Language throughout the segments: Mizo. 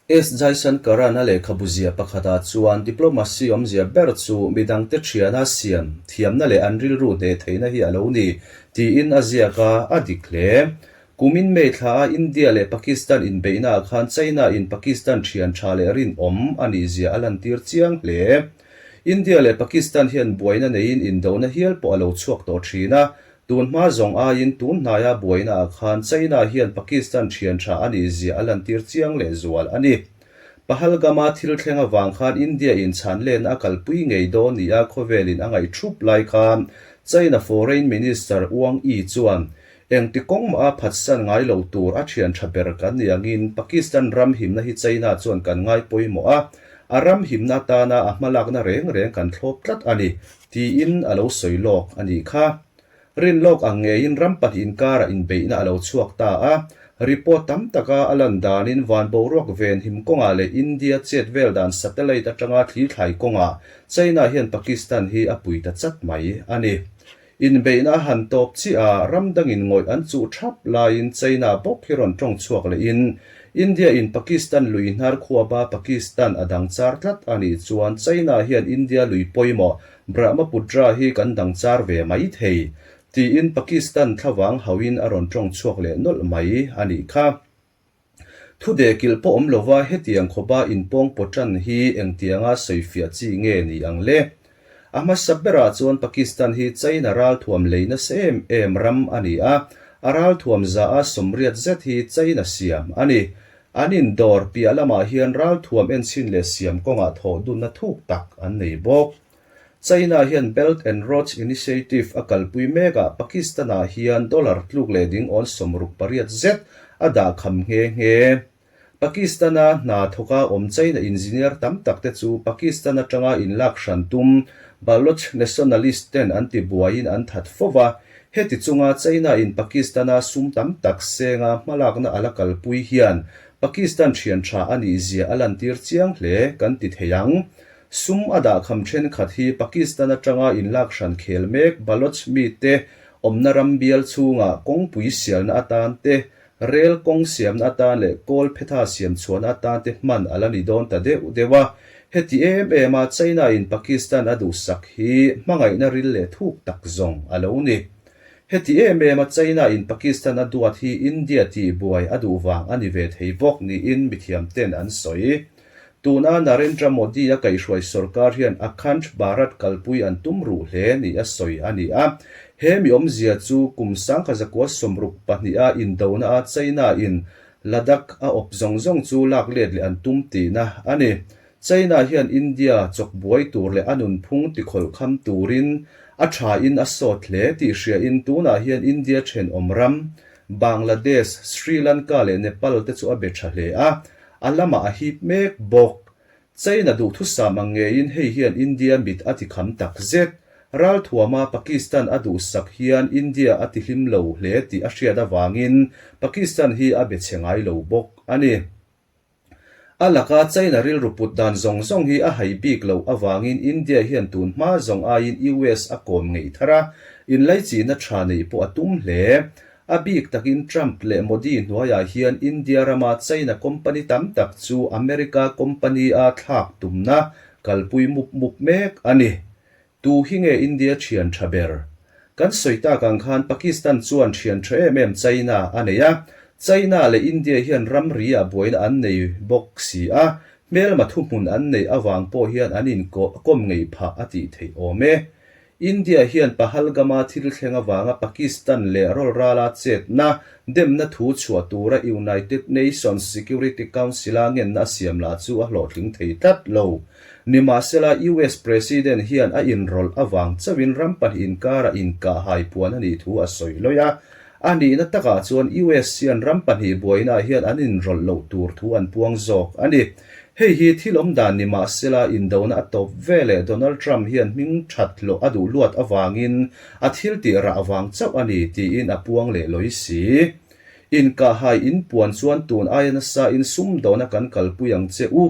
S Jaishankar-a'n a lehkhabu ziah pakhatah chuan diplomacy awmzia ber chu midangte thiana siam thiamna leh an rilru hneh theihna hi a lo ni tiin a ziak a, a dik hle. Kumin May thla a India leh Pakistan inbeihna ah khan China in Pakistan thian tha leh rinawm a nih zia a lantir chiang hle. India leh Pakistan hian buaina neiin indona hial pawh a lo chhuak tawh thin a, tun hma zawng aiin tun hnaia buaina ah khan China hian Pakistan thian tha a nih zia a lantir chiang leh zual a ni. Pahalgam-a thil thleng avang khan India in chhan lenna a kalpui ngei dawn nia khawvelin a ngaih thup lai khan China Foreign Minister Wang Yi chuan Engti kawng mah a phatsan ngai lo tur a thian tha ber kan ni angin Pakistan ram himna hi China chuan kan ngai pawimawh a, a ram himna atana a hmalakna reng reng kan thlawp tlat a ni, tiin a lo sawi lawk a nih kha. Rin lawk ang ngeiin ram pahnih inkarah inbeihna a lo chhuak ta a, report tam taka a lan danin van boruak ven him kawngah leh India chet vel dan satellite atanga thli thlai kawngah China hian Pakistan hi a pui ta chat mai a ni. Inbeihna a han tawp chiah a, ram dangin ngawih an chuh thap laiin China bawk hi rawn tawng chhuak lehin India in Pakistan lui hnar khuapa Pakistan a dang char tlat a nih chuan China hian India lui pawimawh Brahmaputra hi kan dang char ve mai thei tiin Pakistan thlavang hauhin a rawn tawng chhuak leh nawlh mai a nih kha. Thu dehkilh pawh awm lova hetiang khawpa inpawng pawṭan hi engtianga sawifiah chi nge ni ang le? A hmasa berah chuan Pakistan hi China ralthuam lei nasa em em ram a ni a, a ralthuam za a sawmriat zet hi China siam a ni. An indawr piah lamah hian ralthuam enchhin leh siam kawngah thawh dunna thuk tak an nei bawk. China hian Belt and Road Initiative a kalpui mek ah Pakistan-ah hian dollar tluk leh ding awn 68 zet a dah kham nghe nghe. Pakistan-a hna thawka awm China engineer tam tak te chu Pakistan atanga inlak hran tum Baloch nationalist ten an ti buaiin an that fo va, heti chunga China-in Pakistan-a sum tam tak senga hmalakna a la kalpui hian Pakistan thian tha a nih zia a lantir chiang hle kan ti thei ang. Sum a dahkham thenkhat hi Pakistan atanga inlak hran khel mek Baloch mite awmna ram bial chhunga kawngpui sialna atan te, rel kawng siamna atan leh kawl phetha siam chhuahna atan te hman a la ni dawn ta deuh deuh a. Heti em em a China in Pakistan a duhsak hi hmangaihna ril leh thuk tak zawng a lo ni. Heti em em a China in Pakistan a duat hi India tihbuai a duh vang a ni ve thei bawk niin mithiamten an sawi. Tuna Narendra Modi a kaihhruai sorkar hian Akhand Bharat kalpui an tum ruh hle ni a sawi a ni a. He mi awmzia chu kum 1962 a indona a China in Ladakh a awp zawng zawng chu lak let leh an tum tihna a ni. China hian India chawk buai tur leh a nunphung tikhawlh kham turin a tha in a sawt hle tih hria in tunah hian India thenawm ram Bangladesh, Sri Lanka leh Nepal te chu a be tha hle a. A lamah a hip mek bawk. China duhthusam ang ngeiin hei hian India mit a ti kham tak zet. Ralthuama Pakistan a duhsak hian India a ti hlim lo hle tih a hriat avangin Pakistan hi a be chhe ngai lo bawk a ni. A laka China rilru put dan zawng zawng hi a hai bik loh avangin India hian tun hma zawng aiin US a kawm ngeih thar a, inlaichihna tha neih pawh a tum hle. A bik takin Trump leh Modi hnuaiah hian India rama China company tam tak chu America company-a thlak tumna kalpui mup mup mek a ni. Tu hi nge India thian tha ber? Kan sawi tak ang khan Pakistan chuan thian tha em em China a nei a, China leh India hian ramri-ah buaina an nei bawk si a, hmelma thuhmun an neih avang pawh hian an inkawm ngeih phah a tih theih awm e. India hian Pahalgam-a thil thleng avanga Pakistan leh rawlrala chetna demna thu chhuah tura United Nations Security Council-a ngenna a siam lah chu a hlawhtling thei tlat lo. Nimahsela, US President hian a inrawlh avang chauhin ram pahnih inkara inkah haipuan a nih thu a sawi lawih a. A nihna takah chuan US hian ram pahnih buainaah hian an inrawlh loh tur thu an puang zawk a ni. Hei hi thil awm dan ni mah sela indona a tawp ve leh Donald Trump hian hming that hlawh a duh luat avangin a thil tih rah vang chauh a ni tiin a puang leh lawi si. Inkahhai inpuan chuan tun aia nasa in sumdawna kan kalpui ang che u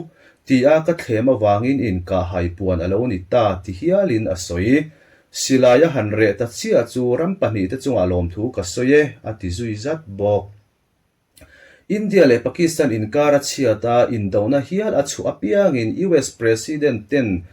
tia ka thlem avangin inkahhai puan a lo ni ta ti hialin a sawi. Silai a han reh ta chiah chu ram pahnihte chungah lawmthu ka sawi e, a ti zui zat bawk. India leh Pakistan inkar a chhiat a, indona hial a chhuah apiangin US President ten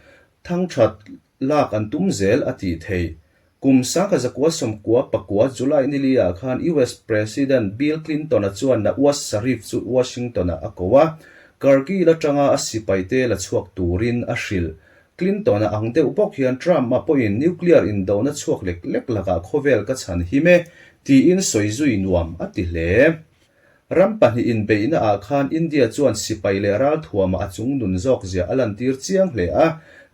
thangthat lak an tum zel a tih theih. Kum 1999 July nili-ah khan US President Bill Clinton-a chuan Nawaz Sharif chu Washington-ah a ko a, Kargil atanga a sipaite la chhuak turin a hrilh. Clinton-a ang deuh bawk hian Trump-a pawhin nuclear indona chhuak lek lek lakah khawvel ka chhan him e, tiin sawi zui nuam a ti hle. Ram pahnih inbeihna ah khan India chuan sipai leh ralthuama a chung nun zawk zia a lantir chiang hle a,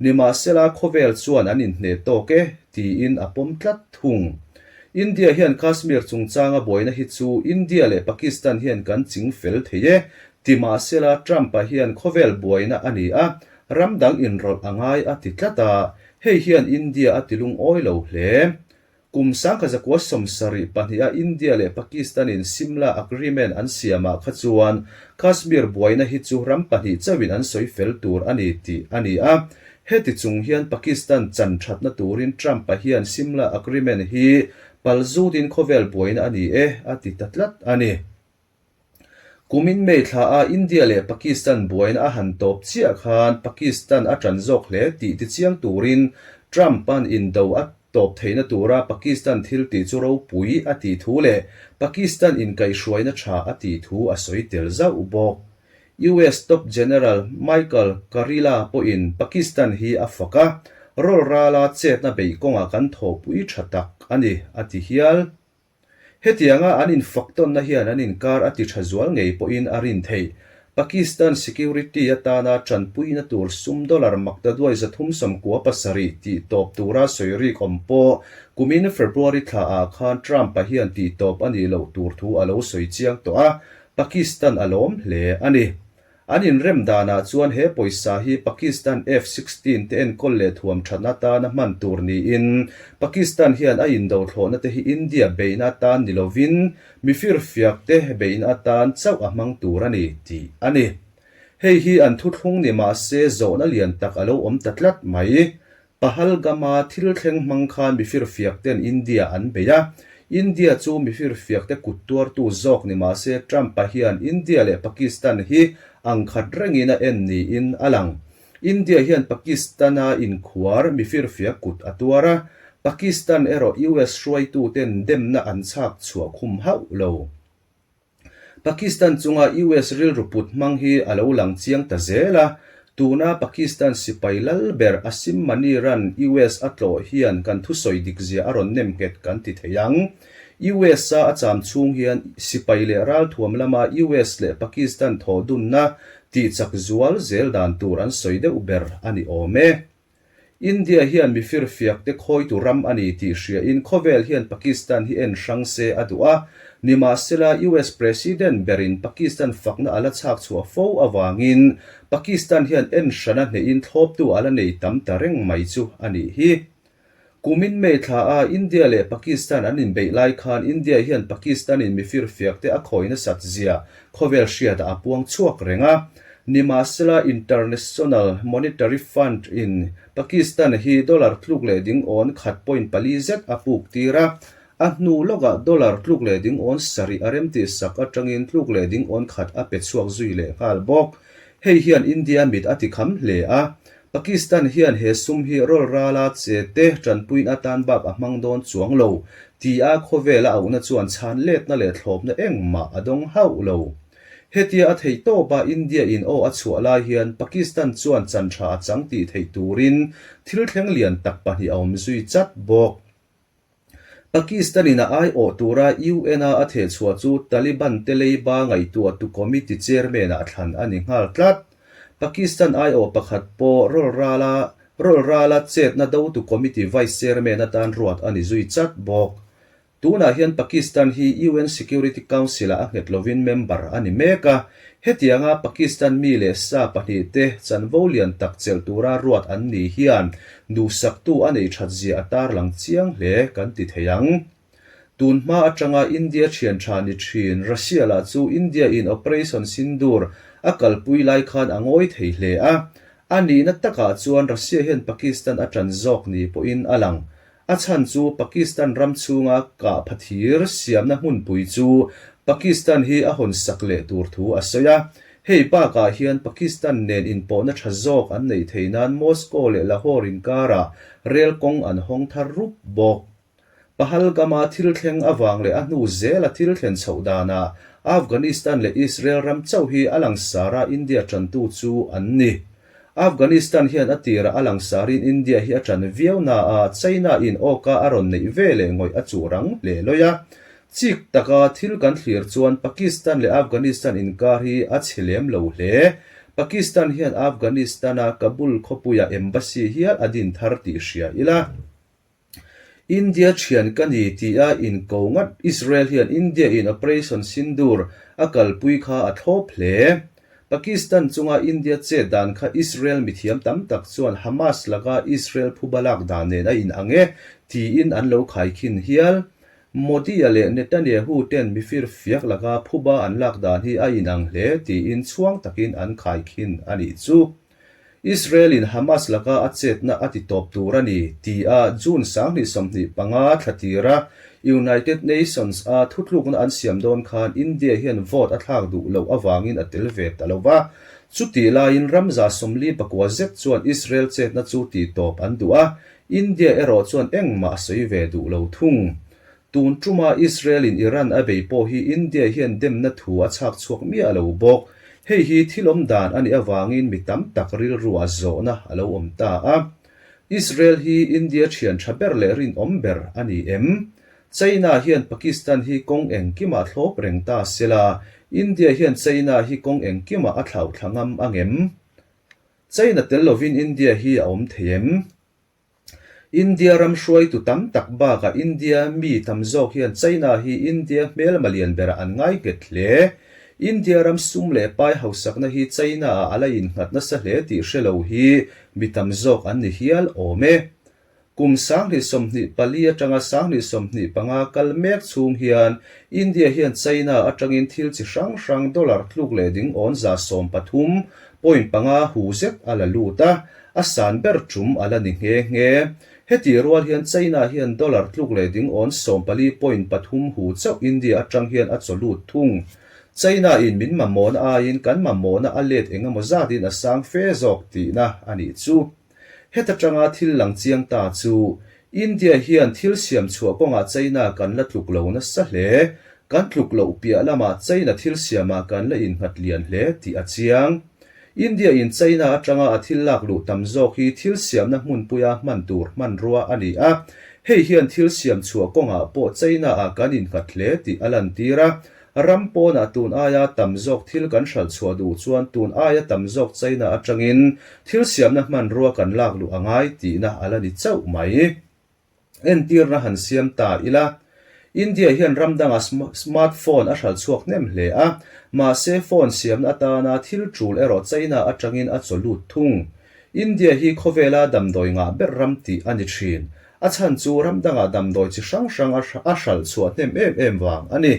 nimahsela khawvel chuan an inhneh tawk e, tiin a pawm tlat thung. India hian Kashmir chungchanga buaina hi chu India leh Pakistan hian kan ching fel thei e, ti mahsela Trump-a hian khawvel buaina a ni a, ram dang inrawlh a ngai a ti tlat a, hei hian India a ti lungawi lo hle. Kum 1972 a India leh Pakistan in Simla Agreement an siamah kha chuan Kashmir buaina hi chu ram pahnih chauhin an sawi fel tur a ni tih a ni a. Heti chung hian Pakistan chan thatna turin Trump-a hian Simla Agreement hi palzutin khawvel buaina a ni e a ti ta tlat a ni. Kumin May thla a India leh Pakistan buaina a han tawp chiah khan Pakistan a ṭan zawk hle tih tichiang turin Trump-a'n indo a tawp theihna tura Pakistan thil tih chu ropui a tih thu leh Pakistan inkaihhruaina ṭha a tih thu a sawi tel zauh bawk. US Top General Michael Karila pawhin Pakistan hi a fak a, rawlrala chetna beih kawngah kan thawhpui ṭha tak a ni, a ti hial. Hetianga an infak tawnna hian an inkar a ti tha zual ngei pawhin a rin theih. Pakistan security atana tanpuina tur sum dollar maktaduai 397 tih tawp tura sawi rik awm pawh kumin February thla ah khan Trump-a hian tih tawp a nih loh tur thu a lo sawi chiang tawh a, Pakistan a lawm hle a ni. An inrem danah chuan he pawisa hi Pakistan F-16 te enkawl leh thuam thatna atana hman tur niin Pakistan hian a indo thlawhna te hi India beihna atan ni lovin mi firfiak te beihna atan chauh a hmang tur a ni tih a ni. Hei hi an thuthlung ni mahse zawhna lian tak a lo awm ta tlat mai. Pahalgam-a thil thleng hmang khan mi firfiak ten India an bei a, India chu mi firfiak te kut tuartu zawk ni mah se Trump-a hian India leh Pakistan hi ang khat rengin a en niin a lang. India hian Pakistan-a inkhuar mi firfiak kut a tuar a, Pakistan erawh US hruaitu ten demna an chhak chhuah khum hauh lo. Pakistan chunga US rilru put hmang hi a lo lang chiang ta zel a, tuna Pakistan sipai lal ber Asim Munir-a'n US a tlawh hian kan thusawi dikzia a rawn nem nghet kan ti thei ang. US-a a cham chhung hian sipai leh ralthuam lama US leh Pakistan thawhdunna tihchak zual zel dan tur an sawi deuh ber a ni awm e. India hian mi firfiak te khawitu ram a ni tih hriain khawvel hian Pakistan hi en hrang se a duh a, nimahsela US President berin Pakistan fakna a la chhak chhuah fo avangin Pakistan hian en hrana hnehin thlawptu a la nei tam ta reng mai chu a nih hi. Kumin May thla a India leh Pakistan an inbeih lai khan India hian Pakistan-in mi firfiak te a khawi nasat zia khawvel hriatah a puang chhuak reng a. Nimahsela International Monetary Fund in Pakistan hi dollar tluk leh ding awn khat point pali zet a puk tir a, a hnu lawkah dollar tluk leh ding awn sarih a remtih sak atangin tluk leh ding awn khat a pe chhuak zui leh nghal bawk. Hei hian India mit a tikham hle a, Pakistan hian he sum hi rawl rala che te tanpuina atan bak a hmang dawn chuang lo, tia khawvel a auhna chuan chhan letna leh thlawpna engmah a dawng hauh lo. Hetia a theih tawp a India in aw a chhuah lai hian Pakistan chuan chan tha a chang tih theih turin thil thleng lian tak pahnih a awm zui chat bawk. Pakistan in a aiawh tura UN-a a thehchhuah chu Taliban te leiba ngaihtuahtu committee chairman ah thlan a ni nghal tlat. Pakistan aiawh pakhat pawh rawlrala rawlrala chetna dotu committee vice chairman atan ruat a ni zui chat bawk. Tunah hian Pakistan hi UN Security Council-ah a nghet lovin member a ni mek a, hetianga Pakistan mi leh sa pahnihte chanvo lian tak chelh tura ruat an ni hian duhsaktu a neih that zia a tarlang chiang hle kan ti thei ang. Tun hma atanga India thian tha ni thin Russia lah chu India in Operation Sindoor a kalpui lai khan a ngawi thei hle a, a nihna takah chuan Russia hian Pakistan a tan zawk ni pawhin a lang. A chhan chu Pakistan ram chhunga kah phathir siamna hmunpui chu Pakistan hi a hawn sak leh tur thu a sawi a. Hei bakah hian Pakistan nen inpawhna tha zawk an neih theih nan Moscow leh Lahore inkarah rel kawng an hawng thar rup bawk. Pahalgam-a thil thleng avang leh a hnu zela thil thlen chhoh danah Afghanistan leh Israel ram chauh hi a langsar a India tantu chu an ni. Afghanistan hian a tirah a langsarin India hi a tan viau na a, China in awka a rawn neih ve leh ngawih a chuh rang hle lawi a. Chik taka thil kan thlir chuan Pakistan leh Afghanistan inkar hi a chhe lem lo hle. Pakistan hian Afghanistan-a Kabul khawpuia embassy hial a din thar tih hria ila. India thian ka ni tia inko ngat Israel hian India in Operation Sindoor a kalpui kha a thlawp hle. Pakistan chunga India chet dan kha Israel mithiam tam tak chuan Hamas laka Israel phuba lak dan nen a inang e tiin an lo khaikhin hial. Modi-a leh Netanyahu ten mifir fiak laka phuba an lak dan hi a inang hle tiin chhuang takin an khaikhin a nih chu. Israel-in Hamas laka a chetna a titawp tur a ni, tia June 2025 thla tira United Nations-a thutlukna an siam dawn khan India hian vote a thlak duh loh avangin a tel ve ta lo va. Chutih laiin ram 49 zet chuan Israel chetna chu tihtawp an duh a, India erawh chuan engmah a sawi ve duh lo thung. Tun tuma Israel-in Iran a bei pawh hi India hian demna thu a chhak chhuak miah lo bawk. Hei hi thil awm dan a nih avangin mi tam tak rilruah zawhna a lo awm ta a. Israel hi India thian tha ber leh rinawm ber a ni em? China hian Pakistan hi kawng engkimah thlawp reng ta sela, India hian China hi kawng engkimah a thlauhthla ngam angem? China tel lovin India hi a awm thei em? India ram hruaitu tam tak bakah India mi tam zawk hian China hi India hmelma lian berah an ngai nghet hle. India ram sum leh pai hausakna hi China-ah a la innghat nasa hle tih hre lo hi mi tam zawk an ni hial awm e. Kum 2024 atanga 2025 kal mek chhung hian India hian China atangin thil chi hrang hrang dollar tluk leh ding awn 13.5 hu zet a la lut a, A san ber tum a la ni nghe nghe. Hetih rual hian China hian dollar tluk leh ding awn 14.3 hu chauh India atang hian a chaw lut thung. China in min mamawhna aiin kan mamawhna a let eng emaw zatin a sang fe zawk tihna a nih chu. Heta tanga thil lang chiang ta chu India hian thil siam chhuah kawngah China kan la tluk lo nasa hle. Kan tluk loh piah lamah China thil siamah kan la innghat lian hle tih a chiang. India in China atanga a thil lak luh tam zawk hi thil siamna hmunpuia hman tur hmanrua a ni a, hei hian thil siam chhuah kawngah pawh China ah kan innghat hle tih a lantir a. Ram pawnah tun aia tam zawk thil kan hralh chhuah duh chuan tun aia tam zawk China atangin thil siamna hmanrua kan lak luh a ngai tihna a la ni chauh mai. Entirna han siam ta ila, India hian ram dangah smart phone a hralh chhuak hnem hle a, mahse phone siamna atana thil tul erawh China atangin a chaw lut thung. India hi khawvela damdawi ngah ber ram tih a ni thin. A chhan chu ram dangah damdawi chi hrang hrang a hralh chhuah hnem em em vang a ni.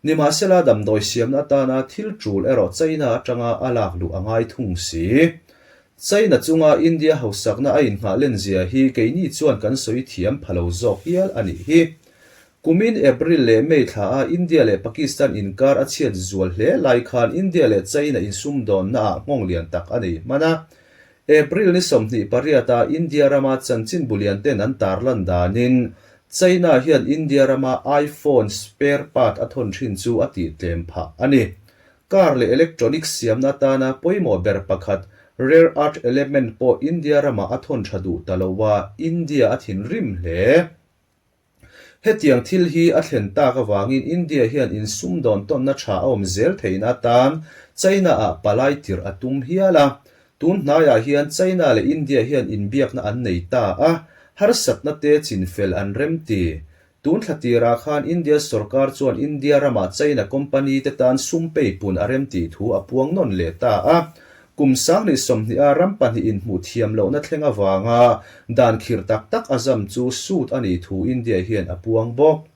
Nimahsela damdawi siamna atana thil tul erawh China atanga a lak luh a ngai thung si. China chunga India hausakna a inngah len zia hi keini chuan kan sawi thiam pha lo zawk hial a nih hi. Kumin April leh May thla a India leh Pakistan inkar a chhiat zual hle lai khan India leh China insumdawnna ah nghawng lian tak a nei hman a. April ni 28 a India rama chanchinbu lian ten an tarlan danin China hian India rama iPhone spare part a thawn thin chu a tih tlem phah a ni. Car leh electronics siamna atana pawimawh ber pakhat rare earth element pawh India ramah a thawn tha duh ta lo a, India a thinrim hle. Hetiang thil hi a thlen tak avangin India hian insumdawn tawnna tha a awm zel theihna atan China-ah palai tirh a tum hial a. Tun hnaiah hian China leh India hian inbiakna an nei ta a, harsatna te chinfel an remti. Tun thla tirah khan India sorkar chuan India ramah China company te tan sum peipun a remtih thu a puang nawn leh ta a. Kum 2020 a ram pahnih inhmuh thiam lohna thleng avanga dan khirh tak tak a zam chu sut a nih thu India hian a puang bawk.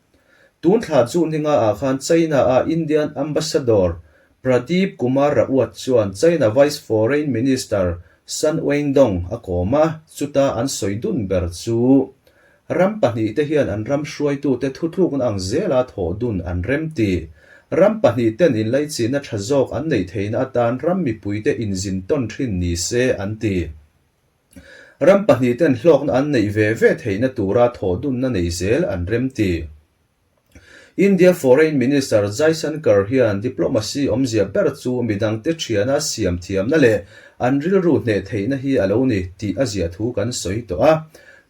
Tun thla chu ninga ah khan China a Indian Ambassador Pradeep Kumar Rawat chuan China Vice Foreign Minister Sun Weidong a kawm a, chuta an sawi dun ber chu Ram pahnihte hian an ram hruaitute thutlukna ang zela thawh dun an rem ti. Ram pahnihten inlaichinna tha zawk an neih theihna atan ram mipuite inzin tawn thin ni se an ti. Ram pahnihten hlawkna an neih ve ve theihna tura thawhdunna nei zel an remti. India Foreign Minister Jaishankar hian diplomacy awmzia ber chu midangte thiana siam thiamna leh an rilru hneh theihna hi a lo ni tih a ziah thu kan sawi tawh a.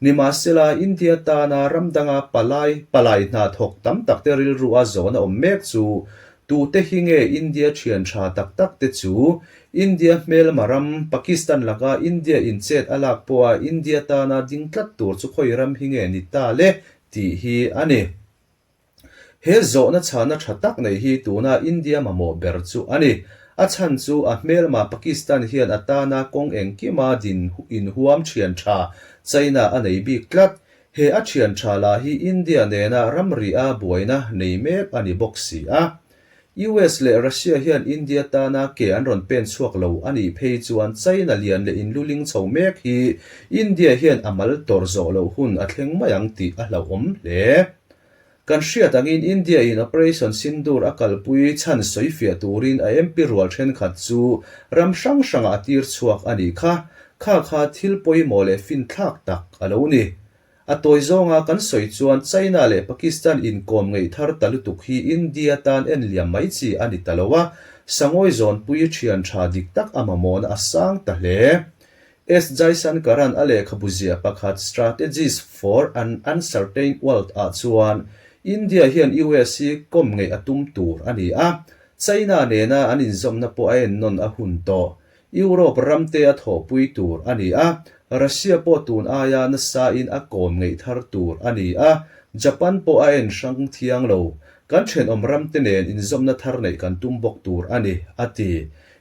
Nimahsela, India tana ram danga palai palai hna thawk tam takte rilrua zawhna awm mek chu tute hi nge India thian tha tak tak te chu? India hmelma ram Pakistan laka India in chet a lak pawha India tana ding tlat tur chu khawi ram hi nge ni ta le? Tih hi a ni. He zawhna chhana tha tak nei hi tuna India mamawh ber chu a ni. A chhan chu a hmelma Pakistan hian a tana kawng engkima din inhuam thian tha China a nei bik tlat. He a thian tha lah hi India nena ramri a buaina nei mek a ni bawk si a. US leh Russia hian India tana ke an rawn pen chhuak lo a nih phei chuan China lian leh inluling chho mek hi India hian a mal tawrh zawh loh hun a thleng mai ang tih a hlauhawm hle. Kan hriat angin India in Operation Sindoor a kalpui chhan sawifiah turin a MP rual thenkhat chu ram hrang hrangah a tir chhuak a nih kha. Kha kha thil pawimawh leh finthlak tak a lo ni. A tawi zawnga kan sawi chuan China leh Pakistan inkawm ngeih thar ta lutuk hi India tan en liam mai chi a ni ta lo a, Sangawi zawnpui thian tha dik tak a mamawhna a sang ta hle. S. Jaishankar-a'n a lehkhabu ziah pakhat Strategies for an Uncertain World ah chuan India hian US hi kawm ngeih a tum tur a ni a, China nena an inzawmna pawh a ennawn a hun tawh. Europe ramte a thawhpui tur a ni a, Russia pawh tun aia nasain a kawm ngeih thar tur a ni a, Japan pawh a en hrang thiang lo. Kan thenawm ramte nen inzawmna thar neih kan tum bawk tur a ni, a ti.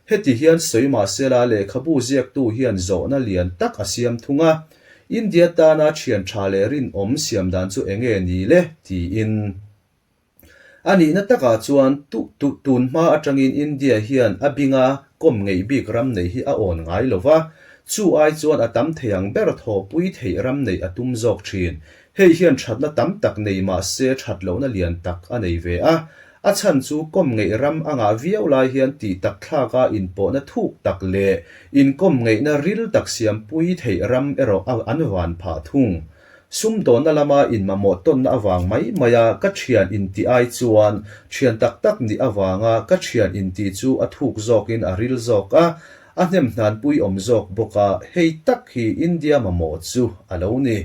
Heti hian sawi mahsela lehkhabu ziaktu hian zawhna lian tak a siam thung a, India tana thian tha leh rinawm siam dan chu enge ni le? tiin. A nihna takah chuan tun hma atangin India hian a binga kawm ngeih bik ram neih hi a awn ngai lo va, chu ai chuan a tam thei ang ber thawhpui theih ram neih a tum zawk thin. Hei hian thatna tam tak nei mah se that lohna lian tak a nei ve a. A chhan chu kawm ngeih ram a ngah viau lai hian tih tak thlaka inpawhna thuk tak leh inkawm ngeihna ril tak siampui theih ram erawh an van phah thung. Sumdawnna lama inmamawh tawnna avang mai maia ka thian intih ai chuan thian tak tak nih avanga ka thian intih chu a thuk zawkin a ril zawk a, a hnem hnanpui awm zawk bawk a, hei tak hi India mamawh chu a lo ni.